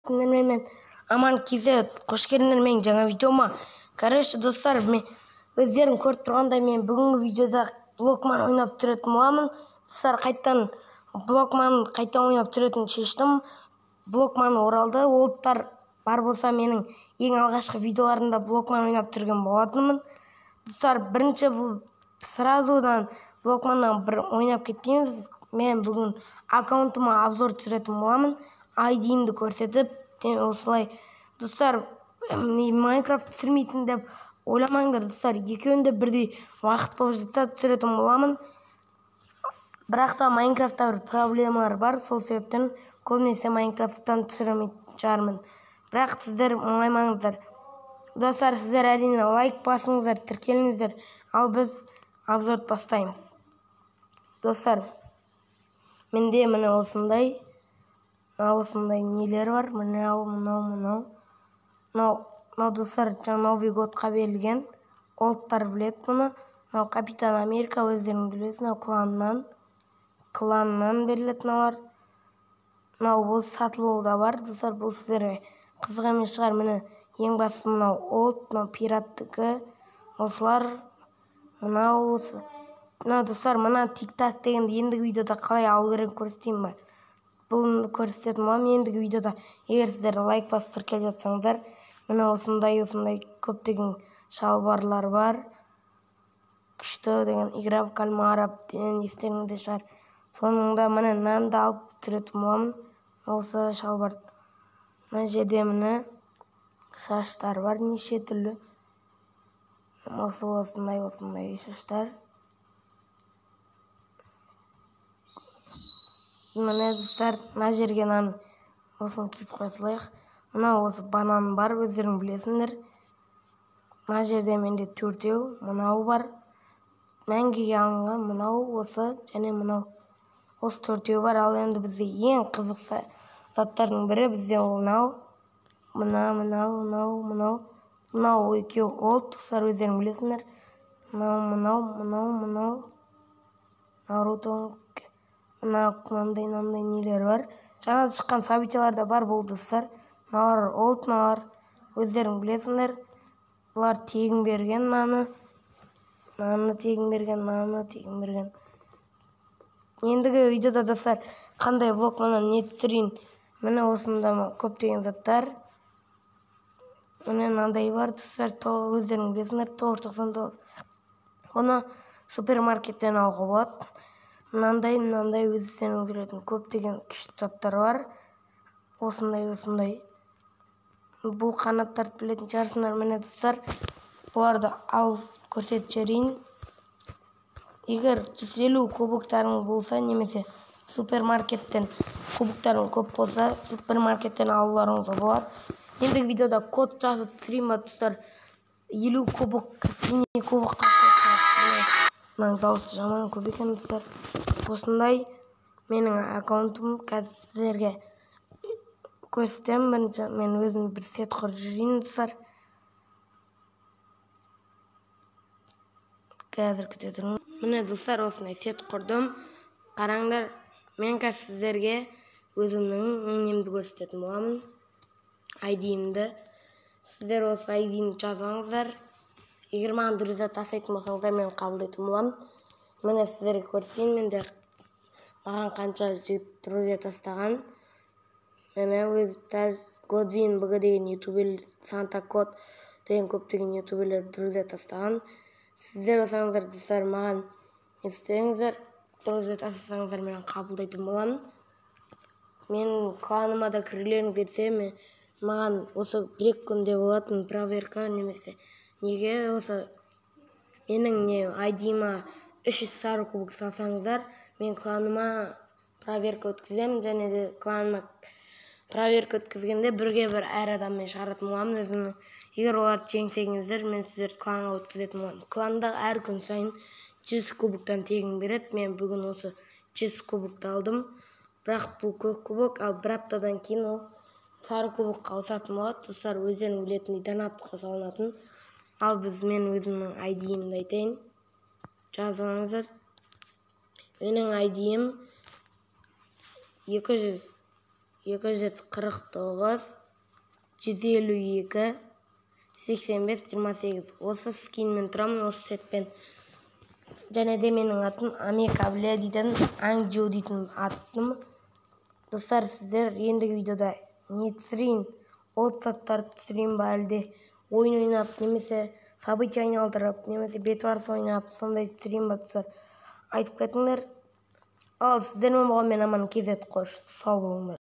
Мен Аман KZ, қош келдіңдер менің жаңа видеома. Короче, достар, мен өздерің көріп тұрғандай, мен бүгінгі видеода Блокман ойнап түсіретін боламын. Достар, қайтадан Блокман қайтадан ойнап түсіретін шештім. Блокман оралды. Олдтар бар болса, менің ең алғашқы видеоларымда Блокман ойнап түсірген болатынмын. Достар, бірінші бұл сразудан Блокманнан бір ойнап кетпейміз. Мен бүгін аккаунтыма обзор түсіретін боламын. ID-імді көрсетіп, осылай. Достар, Майнкрафт түсірмейтін деп ойламаңдар, достар. Екеуінде бірдей уақыт болып жатса, түсіретін боламын. Бірақ та Майнкрафтта бір проблемалар бар, сол себептен көбінесе Майнкрафттан түсірмейтін шығармын. Бірақ сіздер мұңаймаңыздар. Достар, сіздер әрине лайк басыңыздар, тіркеліңіздер. Ал біз обзорды бастаймыз. Достар, менде міне осындай осындай нелер бар. Мынау, мынау, мынау, мынау, мынау, достар, жаңа Новый годқа берілген. Олдтар біледі бұны. Мынау Капитан Америка, өздеріңіз білесіз. Мынау кланнан беріледі мыналар. Мынау бұл сатылуда бар, достар, бұл сіздерге қызық емес шығар. Міне, ең бастысы мынау олд, мынау пираттікі, осылар, мынау осы. Мына, достар, мына тик-так дегенді ендігі видеода қалай алу керек көрсетейін ба? Бұны көрсететін боламын ендігі видеода, егер сіздер лайк басып тіркеліп жатсаңыздар. Міне, осындай осындай көптеген шалбарлар бар. Күшті деген «Игра в кальмара» деген естеріңізде шығар. Соның да міне мынаны да алып түсіретін боламын, осы шалбар. Мына жерде, міне, шаштар бар неше түрлі, осы осындай осындай шаштар. Міне, достар, мына жерге мынаны, осыны киіп қоя салайық. Мына осы банан бар, өздерің білесіңдер. Мына жерде менде төртеу мынау бар, мәңгіге алынған, мынау, осы және мынау, осы төртеу бар. Ал енді бізде ең қызық заттардың бірі бізде ол мынау, мына, мынау, мынау, мынау, мынау екеуі олд, достар, өздерің білесіңдер. Мынау, мынау, мынау, мынау Наруто, мына мынандай мынандай нелер бар. Жаңа шыққан событиялар да бар бұл, достар. Мыналар олд, мыналар өздерің білесіңдер. Бұлар тегін берген, мынаны, мынаны тегін берген, мынаны тегін берген. Ендігі видеода, достар, қандай Блокманнан не түсірейін? Міне, осында көптеген заттар. Міне, мынандай бар, достар, өздерің білесіңдер, 999, бұны супермаркеттен алуға болады. Мынандай, мынандай, өздеріңіз білетін көптеген күшті заттар бар. Осындай осындай бұл қанаттарды білетін шығарсыңдар. Міне, достар, бұларды алып көрсетіп жіберейін. Егер 150 кубоктарыңыз болса немесе супермаркеттен кубоктарың көп болса, супермаркеттен алуларыңызға болады. Ендігі видеода код жазып түсірейін ба, достар? 50 кубок, синий кубокқа. Мынаның дауысы жаман көп екен, достар. Осындай менің аккаунтым, қазір сіздерге көрсетемін. Бірінші мен өзім бір сет құрып жүрейін, достар. Қазір күте тұрыңыз. Міне, достар, осындай сет құрдым, қараңдар. Мен қазір сіздерге өзімнің немді көрсететін боламын, ID-імді. Сіздер осы ID-ні жазаңыздар. Егер маған друзья тастайтын болсаңыздар, мен қабылдайтын боламын. Міне, сіздерге көрсетейін, менде маған қанша жігіт друзья тастаған. Міне, өз Годвин БГ деген ютубер, Санта Код деген көптеген ютуберлер друзья тастаған. Сіздер болсаңыздар, достар, маған не істеңіздер, друзья тастасаңыздар, мен қабылдайтын боламын. Менің кланыма да кіргілеріңіз келсе, мен маған осы бір екі күнде болатын проверка немесе неге осы менің не ID-ма 300 сары кубок салсаңыздар, мен кланыма проверка өткіземін. Және де кланыма проверка өткізгенде бірге бір әр адаммен шығаратын боламын өзімнің. Егер оларды жеңсеңіздер, мен сіздерді кланға өткізетін боламын. Кланда әр күн сайын 100 кубоктан тегін береді. Мен бүгін осы 100 кубокты алдым, бірақ бұл көк кубок, ал бір аптадан кейін ол сары кубокқа ауысатын болады, достар, өздерің білетіндей, донатқа салынатын. Ал біз мен өзімнің ID-імді айтайын, жазып алыңыздар. Менің ID-ім 200 249 152 85 28. Осы скинмен тұрамын, осы сетпен. Және де менің атым Амека Бле дейтін, Ангджу дейтін атым. Достар, сіздер ендігі видеода не түсірейін? Ол заттарды түсірейін ба, әлде ойын ойнап, немесе событие айналдырып, немесе бедварс ойнап, сондай түсірейін ба? Достар, айтып кетіңдер. Ал сіздермен болған мен, Аман Kz. Қош сау болыңдар.